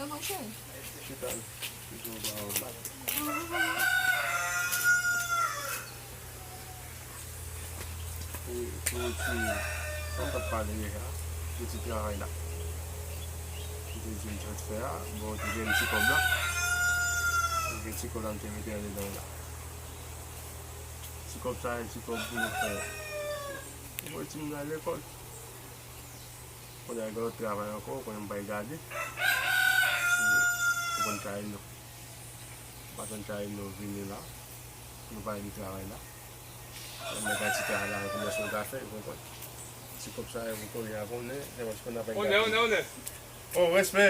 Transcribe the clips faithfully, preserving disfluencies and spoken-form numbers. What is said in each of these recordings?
Monchè. Chita, chita, ba. Pou, pou ti, sa m t ap pale deja, pou ti travay la. Ki te di m transfè a, bon, te gen ti kòb la. Te gen ti kòb la, m te mete andedan la. Ti kòb sa, e ti kòb pou nou fè. Pou voye timoun al lekòl. Kounye a gen lòt travay ankò, kounye a m pral gade. Ou konn Karino. M pa tann Karino vini la. Pou nou pale de travay la. Mwen mèt a ti travay la, kòman sa w ka fè, ou konprann? Ti kòb sa yo pou kounye a konnen, lè mwen konn ap gade. Onè, onè, onè. Oh, respè!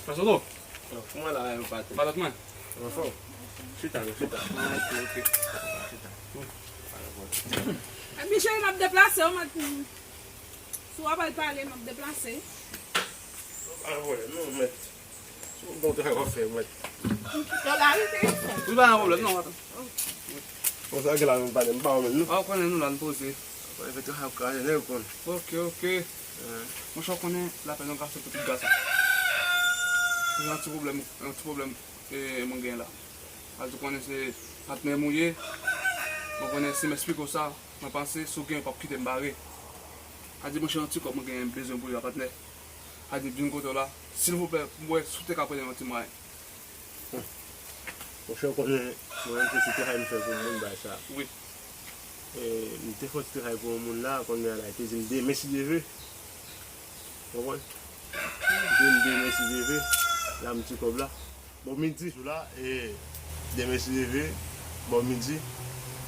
Fè solo. Kòman la yo pa te? Matant mwen. Anfòm. Chita, nou chita. Ok, ok. Chita. Epi cheri, m ap deplase, w mèt. Si w ap al pale, m ap deplase. Pa gen pwoblèm, non, mèt. Si w gen yon travay w ap fè, mèt. Nan lari, se yon fè. Wi, pa gen pwoblèm, non, atann. Bon, sa gen la, menm pa, menm pa, menm, non. A, w konnen nou la, n poze. Konnen fè travay ap kraze, nèg ou konn. Ok, ok. Monchè, w konnen lapèn yon gason pou tout gason. Mwen gen yon ti pwoblèm, yon ti pwoblèm, e, mwen gen la. Sa di w konnen se patnè m ou ye. Mwen konnen si m eksplike w sa, mwen panse si w gen, w p ap kite m bare. Sa di, monchè, yon ti kòb mwen gen bezwen pou yo a, patnè. Sa di, vin kote w la, silvouplè, pou m wè si w te ka prete m yon ti mwayen. Monchè, w konnen, mwen menm se ti travay m fè pou moun bay sa. Wi. E, m te fè yon ti travay pou yon moun la, kounye a la, li te di m demen si Dye vle. Ou konprann? Li te di m demen si Dye vle, la m ti kòb la. Bò midi, sou la, e, demen si Dye vle, bò midi,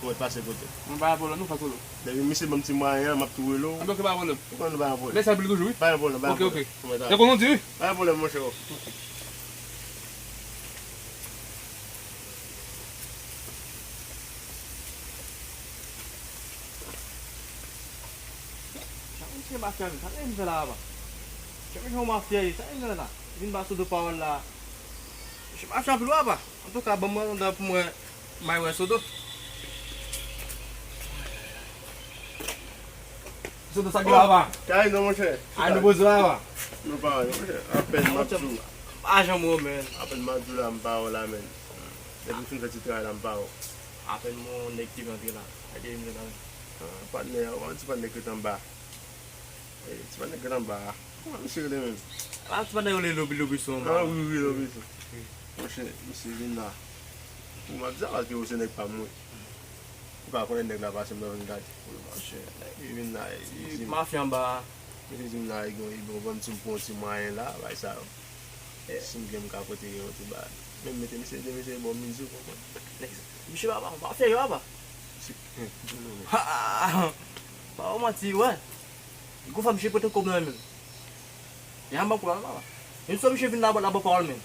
mwen pase kote. Mwen pa gen pwoblèm, nou fè kote. Depi misye ban m ti mwayen an, m ap tou rele w. Anben, ok, pa gen pwoblèm. Ou konn nou pa gen pwoblèm. Lè sa pli toujou, wi. Pa gen pwoblèm, pa gen pwoblèm. Ok, ok. Mwen ta. Lè konnen w di wi. Pa gen pwoblèm, monchè. Sa misye mafya, sa misye vin fè la, papa? Sa misye yon mafya ye, sa misye vin fè la? Vin ba Sodo pawòl la. Misye mafya anpil, papa. Antouka, ban mwen yon dan pou mwen. M al wè Sodo. Sodo, sa k gen la, papa? Kay non, monchè. A, nou poze la, papa? Nou pa, monchè. Apèn m ap di w. Pa janm wè w, men. Apèn m ap di w la, m pa wè w la, men. Depi m fin fè ti travay la, m pa wè w. Apèn m wè yon nèg ki vin antre la. Sa ki vin antre la, men? A, patnè, yon ti patnè ki ret anba. E, ti patnè k ret anba a. Kòman misye rele menm? A, ti patnè yo rele Lobi, Lobison. A, wi, wi, Lobison. Monchè, misye vin la. Ou m ap di sa paske ou se nèg pa m, wi. Ou pa konnen nèg la pase m nan vin gade. Wi, monchè, nèg li vin la, li di m. Mafya anba a. Misye di m la, li gon, li gon ban m ti, pou yon ti mwayen la, bay sa yo. Si m gen m ka pote yon ti bagay. Men mete misye, de misye bò midi, ou konprann. Misye pa, pa, pa fè yo, papa. Misye, pa, pa, pa, pa, manti, wè. Gon fwa misye pote kòb nan men m. Janm ban kòb la non, papa. Yon swa misye vin la, la ban pawòl men.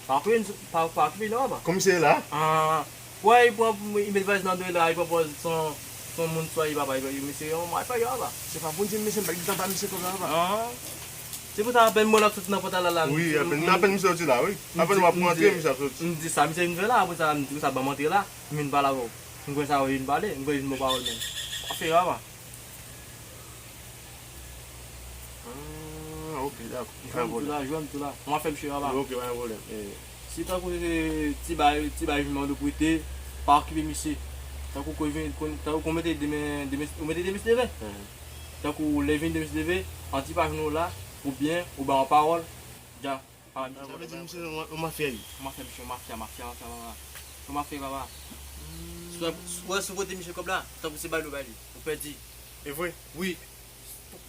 Pa okipe, pa, pa okipe non, papa. Komisè la? Ah, wè, li pran, li met valiz nan do l la, li pran pòz son, son moun swa li, papa, li, misye yon mafya, papa. Se pa pou di misye, m pa gen tan ba misye kòb la, papa. Ah. Se pou sa apèn mwen la soti nan pòt la la. Wi, apèn, apèn misye soti la, wi. Apèn w ap rantre, misye ap soti. M di sa, misye vin fè la, apre sa, m di sa, ban m antre la, m vin pale avè w. M kwè sa, w vin pale, m kwè vin bon pawòl men. Pa fè, papa. Ah, ok, dakò. Jwenn tou la, jwenn tou la. Mwen fè misye anba. Ok, pa gen pwoblèm. Eh. Si tankou se ti bay, ti bay jwenn mande prete, pa okipe misye. Tankou kon vin, kon, tankou kon mete demen, demen, ou mete demen se demen. Tankou lè vin demen se demen, an ti pa jwenn ou la, oubyen ou ba yon pawòl, dja. Sa vle di misye yon, yon mafya ye? Yon mafya, misye yon mafya, mafya, mafya, mafya. Yon mafya, papa. Sou, sou, wè, si w pote misye kòb la, tankou se bal ou bay li, ou pèdi. E vre? Wi.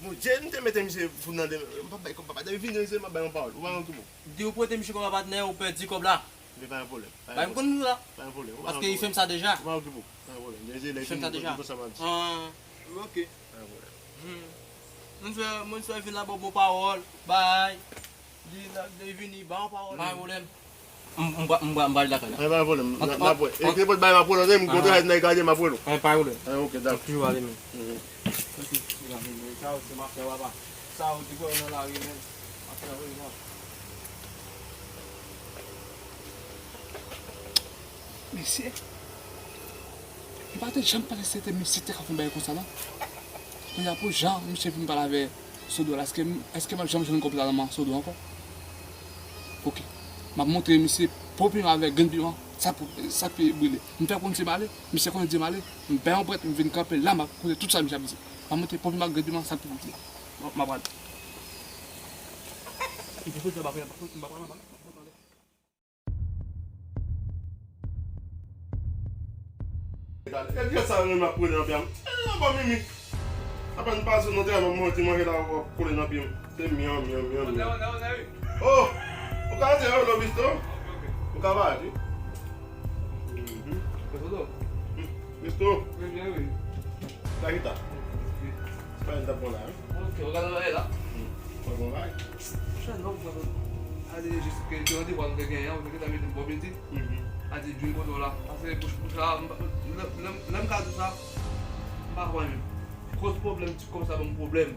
Bondye, m te mete misye pou nan demen. M p ap bay kòb, papa. Depi vini, misye, m ap bay yon pawòl. Ou pa gen koup. Di ou prete misye kòb la, patnè, ou pèdi kòb la. Men pa gen pwoblèm. Bay m konn nou la. Pa gen pwoblèm. Paske li fè m sa deja. Ou pa gen koup. Pa gen pwoblèm. Li fè m sa deja. Ah, ok. Pa gen pwoblèm. Moun swa, moun swa vin la, bon, bon pawòl, bay. Li la, li vini, ba yon pawòl. Pa gen pwoblèm. M, m, m, m, m pral lakay la. Ay, pa gen pwoblèm. N ap, n ap wè. E te pot bay m ap wè, m kontre ak nèg gade m ap wè nou. Ay, pa gen pwolèm. Ay, ok, dakò. Toujou ale men. Sa yo se mafya, papa. Sa yo te kwè yo nan lari men. Mafya vre, non. Mesye, m pa te janm panse se te misye te ka fè yon bagay konsa non. Kounye a pou jan misye vin pale avè Sodo la, èske, èske m ap janm jwenn kòb sa nan men Sodo ankò? Oke. M ap montre misye po piman avèk grenn piman, sa pou, sa k pi brile. M fè konn di m ale, misye konnen di m ale, m bay yon prèt, m vin kanpe la, m ap koute tout sa misye ap di. M ap montre po piman ak grenn piman, sa k pi brile. Bon, m ap ale. Misye soti anba, m ap pran, m ap pran, m ap pran. E gad sa menm ap kole nan pye a. E, bon, Mimi. Apèn pase nan travay, m ap manje, manje la, w ap kole nan pye m. Se myan, myan, myan, myan. Oh! Ou ka antre, hello, Misto. Ou ka pale. Mhm. Misto. Sa ki ta? Se pa yon tap bon la, wi. Ok, ou gade bagay la? Hmm. Mwen bon bagay. Monchè, non, mwen, a di jis ke, ke randevou an te genyen an, ou te gentan mete m bò pitit. Mhm. A di vin kote w la. Paske pou, pou sa, m pa, lè, lè, lè m ka di sa, m pa kwè menm. Koz pwoblèm, ti kòb sa ban m pwoblèm.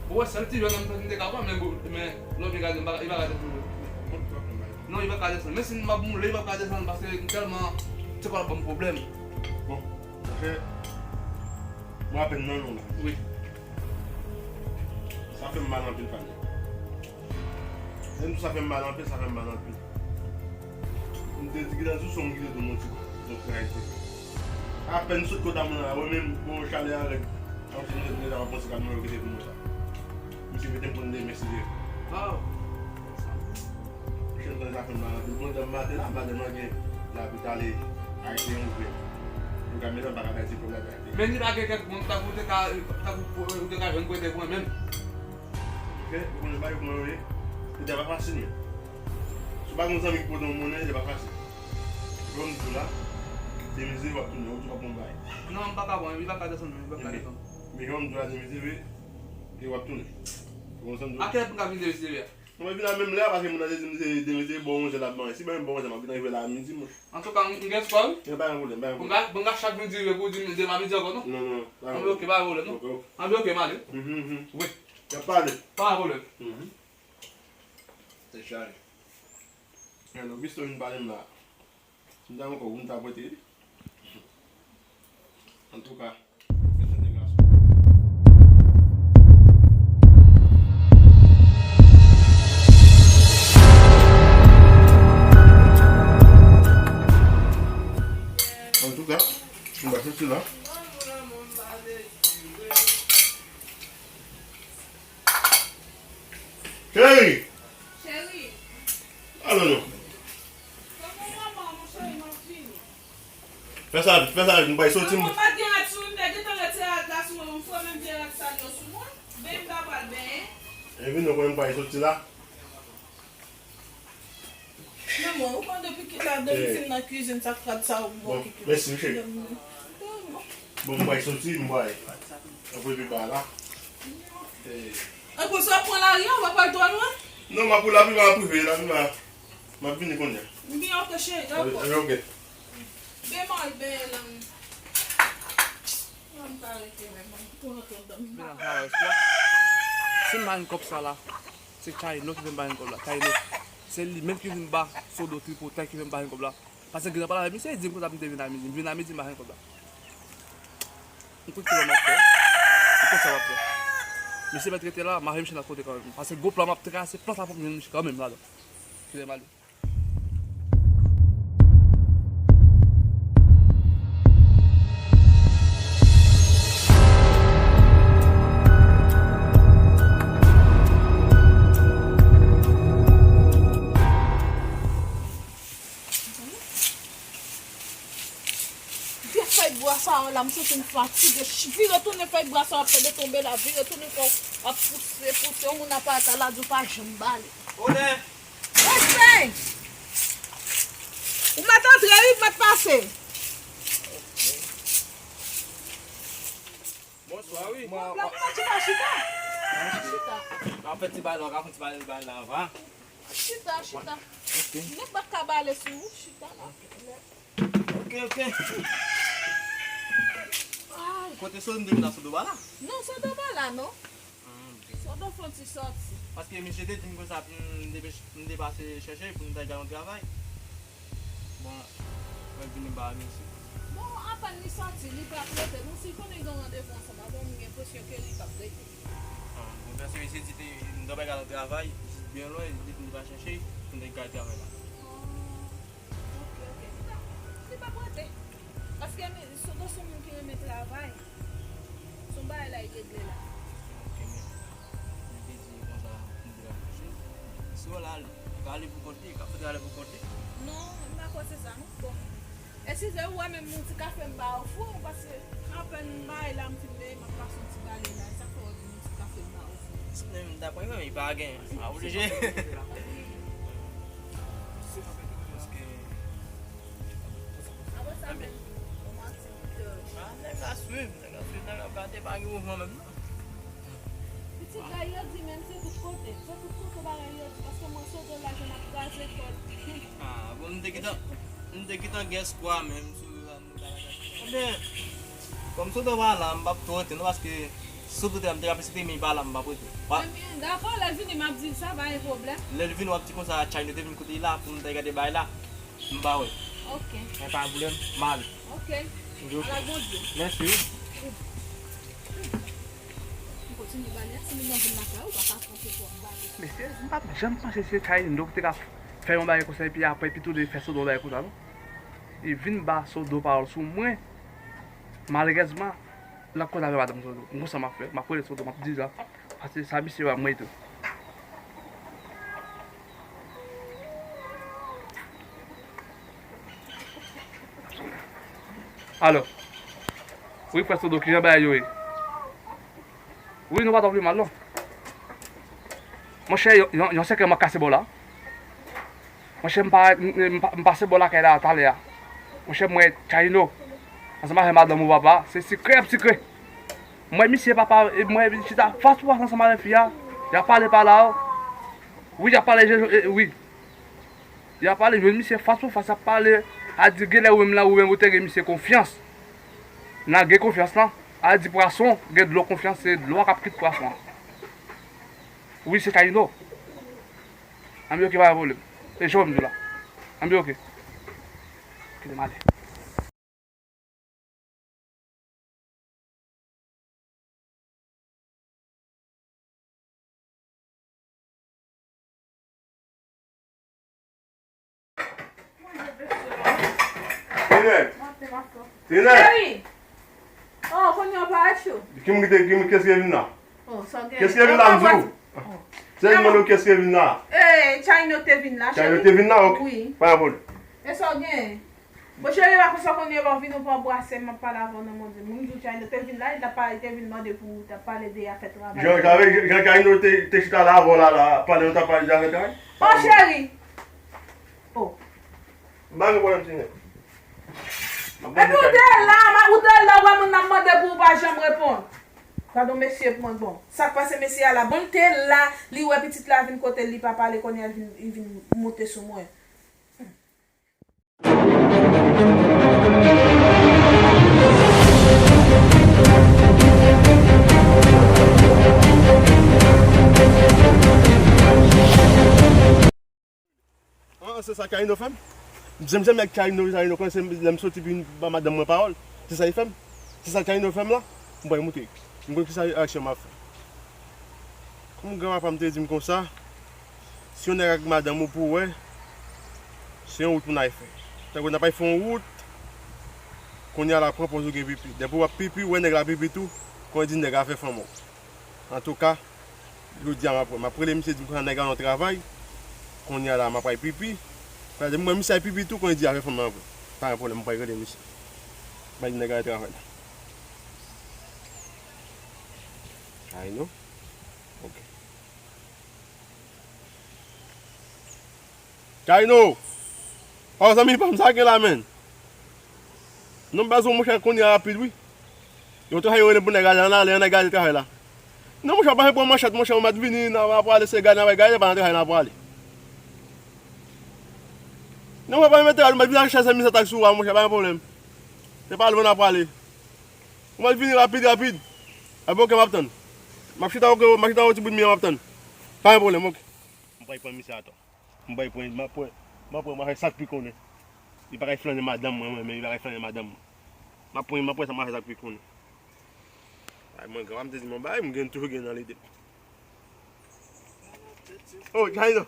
Ou wè, sèl ti jòn nan m te ka pran, men, men lè w vin gade, m pa, li pa ka desann. Non, li pa ka desann. Men si m ap moule, li pa ka desann, paske m tèlman, ti kòb la ban m pwoblèm. Bon, monchè, mwen apèn nan non la. Wi. Sa fè m mal anpil, fanmi. Menm si sa fè m mal anpil, sa fè m mal anpil. M te di, gentan sou son m kite tou, mon ti, mon ti Ayiti. Apèn sot kot a moun la, mwen menm, bon, chalè a rèd. An fin de mwen, m panse ka mwen kite pou mwen sa. Misye mete m pou n demen, si Dye. Chen tan sa fè m mal anpil. Bon, dan maten la, maten mwen gen lapitale Ayiti ouvè. Yo ka mete m pa ka bay ti pwoblèm la. Men li pa gen kèk moun tankou ou te ka, tankou ou te ka jwenn kote pou mwen menm. Ok, ou konnen bagay kòman yo ye. Kote a pa fasil, men. Si w pa gen zanmi ki pote yon monnen, li pa fasil. Jòm di w la, demize w ap tounen, ou di w ap bon bagay. Non, m pa ka pran, li pa ka desann, li pa ka desann. Men jòm di w la, demize, wi, e w ap tounen. Ou konprann sa m di w? A kilè pou m ka vin demize, wi a? Mwen vin la menm lè a, paske moun nan te di m se demize, bò onz è l ap ban mwen. Si ban m bò onz è, m ap vin rive la a midi, mwen. Antouka, m, m gen espwa, wi. Gen pa gen pwoblèm, pa gen pwoblèm. Bon, m ka, bon, m ka chak vin di, pou di m demen a midi ankò, non? Non, non, pa gen pwoblèm. Anben, ok, pa gen pwoblèm, non? Ok, ok. Anben, ok, m ale. Mhm, mhm. Wi. Y ap pale. Pa gen pwoblèm. Mhm. Tèt chaje. Hello, Misto vin pale m la. Si m ta gen yon kòb, ou m ta prete li. Antouka, mwen tande gason. Antouka, m pa soti la. Cheri! Cheri! Alo non. Kòman w, manman, mon cheri, m ap vini. Fè sa vit, fè sa vit, m pral soti, m. Mwen pa t gen rad sou mwen, m te gentan retire rad la sou mwen, m fè menm vye rad sal yo sou mwen. Benyen m ta pral benyen. E vini, ou konnen m pral soti la. Men bon, ou konn depi ki la, depi m fin nan kizin, sa k rad sa ou bon ki kizin. Mèsi, cheri. Bon, m pral soti, m pral antre pi ba la. Anpil sa pran lari a, ou pa pral twò lwen? Non, m ap pou la pi ba, m ap rive la pi ba. M ap vini kounye a. Byen, ok, cheri, dakò. Ok. Byen, m al benyen la. Mwen pa rete menm, mwen pou antre anndan. Mwen nan travay swa. Si m pa jwenn kòb sa la, se Chayno ki fè m pa jwenn kòb la. Chayno. Se li menm ki vin ba Sodo tripotay ki fè m pa jwenn kòb la. Paske m gentan pale avèk misye, li di m konsa pou m te vin a midi. M vin a midi, m pa jwenn kòb la. M kwè ki sa m ap fè. M kwè sa m ap fè. Misye mèt rete la, m a jwenn misye nan kote kanmenm. Paske gwo plan m ap trase, plan sa fò m jwenn misye kanmenm ladan. Kite m ale. Vye fèy bwa sa yo la, m santi m fatige. Vire tounen fèy bwa sa yo ap tande tonbe la, vire tounen fè w ap pouse, pouse, yon moun ap atè la, di w pa janm bale. Onè! Respè! Ou mèt antre wi, mèt pase. Bonswa, wi. Bon, la, chita, chita. Chita. An fèt, ti bal, w ka fè ti bal, bal la, va. Chita, chita. Ok. Nèg pa ka bale sou ou, chita la. Ok, ok. Ay. Kote Sodo m te vin la, Sodo pa la? Non, Sodo pa la, non. Ah, ok. Sodo fè yon ti sòti. Paske misye te di m konsa pou m te, m te pase chèche pou m ta al yon travay. Bon, mwen vini ba misye. Bon, apèn li sòti, li p ap rete. Non, si l konnen gen yon randevou ansanm avè w, m gen enpresyon ke li p ap rete. Bon, pèsonn, mesye di te, m t ap al travay, li byen lwen, li di m te va chèche, pou m te gade travay la. Ok, ok. Li pa prete. Paske mi, Sodo se yon moun ki renmen travay. Se yon bagay la, li regle la. Ok, men, mwen te di konsa, m te va chèche. Si w la, li ka ale pou kont li, li ka fè travay pou kont li. Non, m pa kwè se sa, non. Bon. Eskize, ou wè menm yon ti kafe m ba w, fou, paske apèn m bay la, m fin veye, m ap pase yon ti bale la, e sa k fè w ap di m yon ti kafe m ba w, fou. Si menm m ta pran, men pa gen, m pa oblije. Paske apre sa, menm, yon aktivite. Ah, nèg la swiv, nèg la swiv, nèg la ap gade, pa gen mouvman menm, non. Pitit la, yo di menm se tout kote. Se tout kote bagay yo di, paske mwen sot la, jan m ap kraze kòd. Ah, bon, m te gentan, m te gentan gen espwa menm sou yo la, nou ta la gade. Ebyen, kòm Sodo pa la, m p ap twò rete non, paske si Sodo te la, m te ka pèsete, men li pa la, m p ap rete. Ebyen, dakò, lè l vini, m ap di l sa, pa gen pwoblèm. Lè l vini, w ap di konsa, China te vin kote l la, pou nou ta gade bagay la. M pa wè. Ok. Men pa gen pwoblèm, m ale. Ok. Al ak Bondye. Mèsi wi. Ou kontinye bale a, si moun nan vin lakay ou, pa ka kanpe pou w ap bale. Mesye, m pa t janm panse se China ki te ka fè yon bagay konsa, epi apre, epi tou de fè Sodo yon bagay konsa, non. Li vin ba Sodo pawòl sou mwen. Malerèzman, l ap koze avè madanm Sodo. M konn sa m ap fè. M ap rele Sodo, m ap di sa. Paske sa misye ba mwen tou. Alo. Wi, frè Sodo, kijan bagay yo ye? Wi, nou pa twò pi mal, non. Monchè, yon, yon, yon sekrè m ap kase ba w la. Monchè, m pa, m, m, m pase bò lakay la talè a. Monchè, m wè Chino ansanm avè madanm ou papa, se sekrè ap sekrè. M wè misye papa, e m wè li chita fas pou fas ansanm avè fi a. Y ap pale pa la, wi, y ap pale, je, e, wi. Y ap pale, jwenn misye fas pou fas, y ap pale. A di, genlè ou menm la, ou menm ou te gen misye konfyans. Nan gen konfyans lan, a di pwason, gen dlo konfyans, se dlo a k ap kit pwason an. Wi, se Chino. Anben, oke, pa gen pwoblèm. E jan w di la. Anben, oke. Kite m ale. Tinèt. Tinèt. Cheri! Oh, kounye a w parèt cho. Ki moun ki te, ki moun, kiyès ki te vin la? Oh, sa w gen? Kiyès ki te vin la, m di w? Se m mande w kiyès ki te vin la. Eh, Chino te vin la, cheri. Chino te vin la, ok. Wi. Pa gen pwoblèm. E sa w gen? Bon, cheri, pa konsa, kounye a lè w vin, ou pa anbrase m, m ap pale avè w nan Bondye. Moun di w China te vin la, li t ap pale, li te vin mande pou ou, t ap pale de afè travay. Jan, jan, jan China te, te chita la avè w la, la, pandan nou t ap pale de afè travay? Oh, cheri! Oh. M pa gen pwoblèm, China. Epi ou te la, m ap, ou te la, ou wè moun nan mande pou ou pa janm reponn. Gadon mesye pou mwen, bon. Sa k pase mesye a la? Bon, l te la, li wè pitit la vin kote l, li pa pale, kounye a l vin, li vin monte sou mwen. An, se sa Karino fè m. Janm, janm ak Karino, Karino, konnen se lè m soti vin ba madanm mwen pawòl. Se sa li fè m. Se sa Karino fè m la. M pral montre. M konn ki sa aksyon m ap fè. Kòm granpapa m te di m konsa, si yon nèg ak madanm ou pou wè, se yon wout pou n al fè. Tankou n ap al fè yon wout, kounye a la pran pòz ou gen pipi. Depi w ap pipi, w wè nèg la pipi tou, konnen di nèg la fè fanm ou. Antouka, jodi a m ap, m ap rele misye, di m konsa nèg la nan travay, kounye a la m ap al pipi. Kounye a depi m wè misye al pipi tou, konnen di afè fanm nan vre. Pa gen pwoblèm, m pral rele misye. M pral di nèg la al travay la. Ay non. Ok. Kayno! Oh, zanmi pa m sa gen la, menn. Non, baz, monchè, kounye a rapid, wi. Yo travay, yo rele pou nèg ale, ann ale, ann gade travay la. Non, monchè, pa pran manchèt, monchè, ou mèt vini, nan, n a prale, se gade, n a gade, pa nan travay, n a prale. Non, monchè, pa mete la, nou mèt vini ak chèz, mizè, tak sou a, monchè, pa gen pwoblèm. Se pa lwen n a prale. Ou mèt vini rapid, rapid. Epi, ok, m ap tann. M ap chita, ok, m ap chita yon ti bout mitan, m ap tann. Pa gen pwoblèm, ok. M pral pran misye atò. M pral pran, m ap pran, m ap pran, m ap fè sa k pi konnen. Li pa kay flannen madanm mwen, mwen, men li pa kay flannen madanm mwen. M ap pran, m ap pran sa, m ap fè sa k pi konnen. Ay, mwen, granma m te di m yon bagay, m gen, toujou gen nan lide m. Oh, Jaino.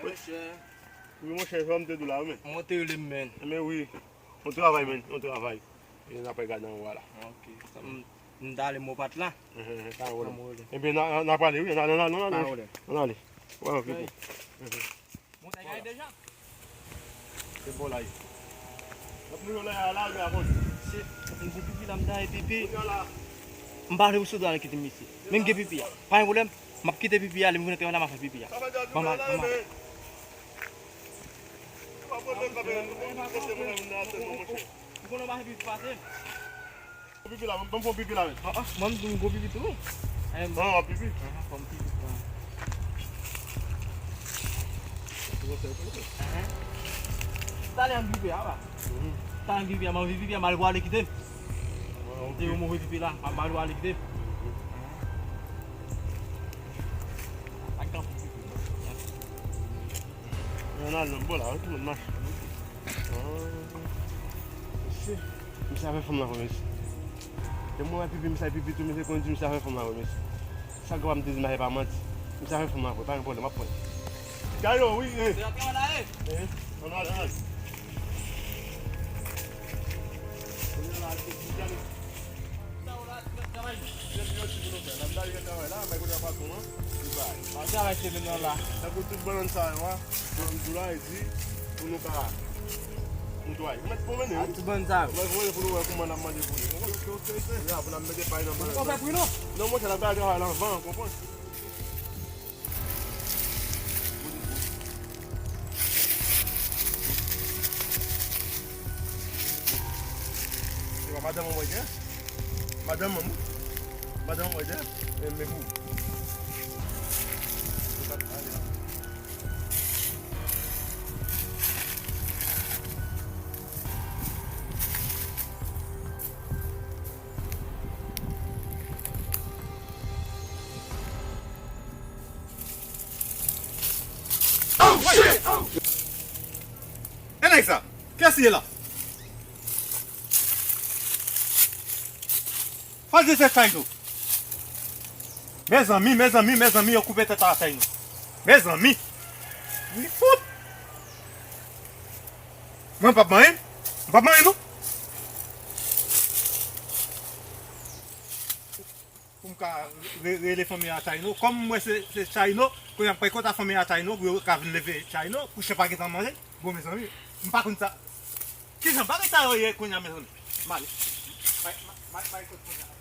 Alo, chè. Wi, monchè, sa m te di w la, wi, men. Mwen te rele m, men. Men wi. Bon travay, men. Bon travay. E n ap gade anwo a la. Ok. M, m t ale, mwen pa t la. Enhen, pa gen pwoblèm. Ebyen, n a, n a prale, wi. N a, n a, n a, n a, n a, n a ale. Wè, ok, bon. Enhen. Montagne deja. Se bon la ye. N ap nou la, la, la, la, bon. Se, m gen pipi la, m ta pipi. Kounye a la. M pa vle pou sou dwa kite m isi. Men m gen pipi a. Pa gen pwoblèm. M ap kite pipi a, lè m vin nan kay la, m ap fè pipi a. Ban m al, ban m al. Ou konnen w pa fè pipi pase m. Pipi la, ban m fè pipi la, men. Ah, ah, mwen m di m gwo pipi tou, wi. Eh, non, w ap pipi. Ah, fò m pipi tou. Talè m pipi a, pa. Talè m pipi a, m anvi pipi a, m al pwale kite m. Te yon move pipi la, m al pwale kite m. Ak tan pou pipi. Yon nan lòt bò la, wi, tout moun mache. Ah, mesye, misye a fè fanm nan vre, mesye. Lè mwen wè pipi, misye a pipi tou, mesye konn di misye a fè fanm nan vre, mesye. Sa granpa m te di m la, se pa manti. Misye a fè fanm nan vre, pa gen pwoblèm, m ap pran. Jaino, wi, eh. Se yon travay la, eh. Eh, ann ale, ann ale. Kounye a la, se ti Jaino. Travay. Travay se menm nan la. Tankou tout bannann sa yo a, bannann tou la, e di, pou nou ka netwaye. Ou mèt pwomene, wi. Tout bannann sa yo. Ou mèt pwomene pou nou wè kouman n ap manje pou li. Ou konprann? Ok, ok, ok. Ya, pou n ap mete pay nan bannann. Ou konn fè pri, non? Non, monchè, n ap gade travay la anvan, ou konprann? Se pa madanm mwen gen? Madanm mwen, wi. Madanm mwen gen? E, men pou. Oh, shit! Oh! E nèg sa, kiyès li ye la? Fò di se Chayno. Mezanmi, mezanmi, mezanmi, yo koupe tèt a Chayno. Mezanmi. Wi, fout. Mwen p ap manyen. Mwen p ap manyen, non. Pou m ka re-, rele fanmi a Chayno. Kòm m wè se, se Chayno, kounye a m pral kontakte fanmi a Chayno, pou yo ka vin leve Chayno, pou chen pa gentan manje. Bon, mezanmi, m pa konn sa. Kijan bagay sa yo ye kounye a, mezanmi? M ale. M al, m al, m al, m al kot fanmi a Chayno.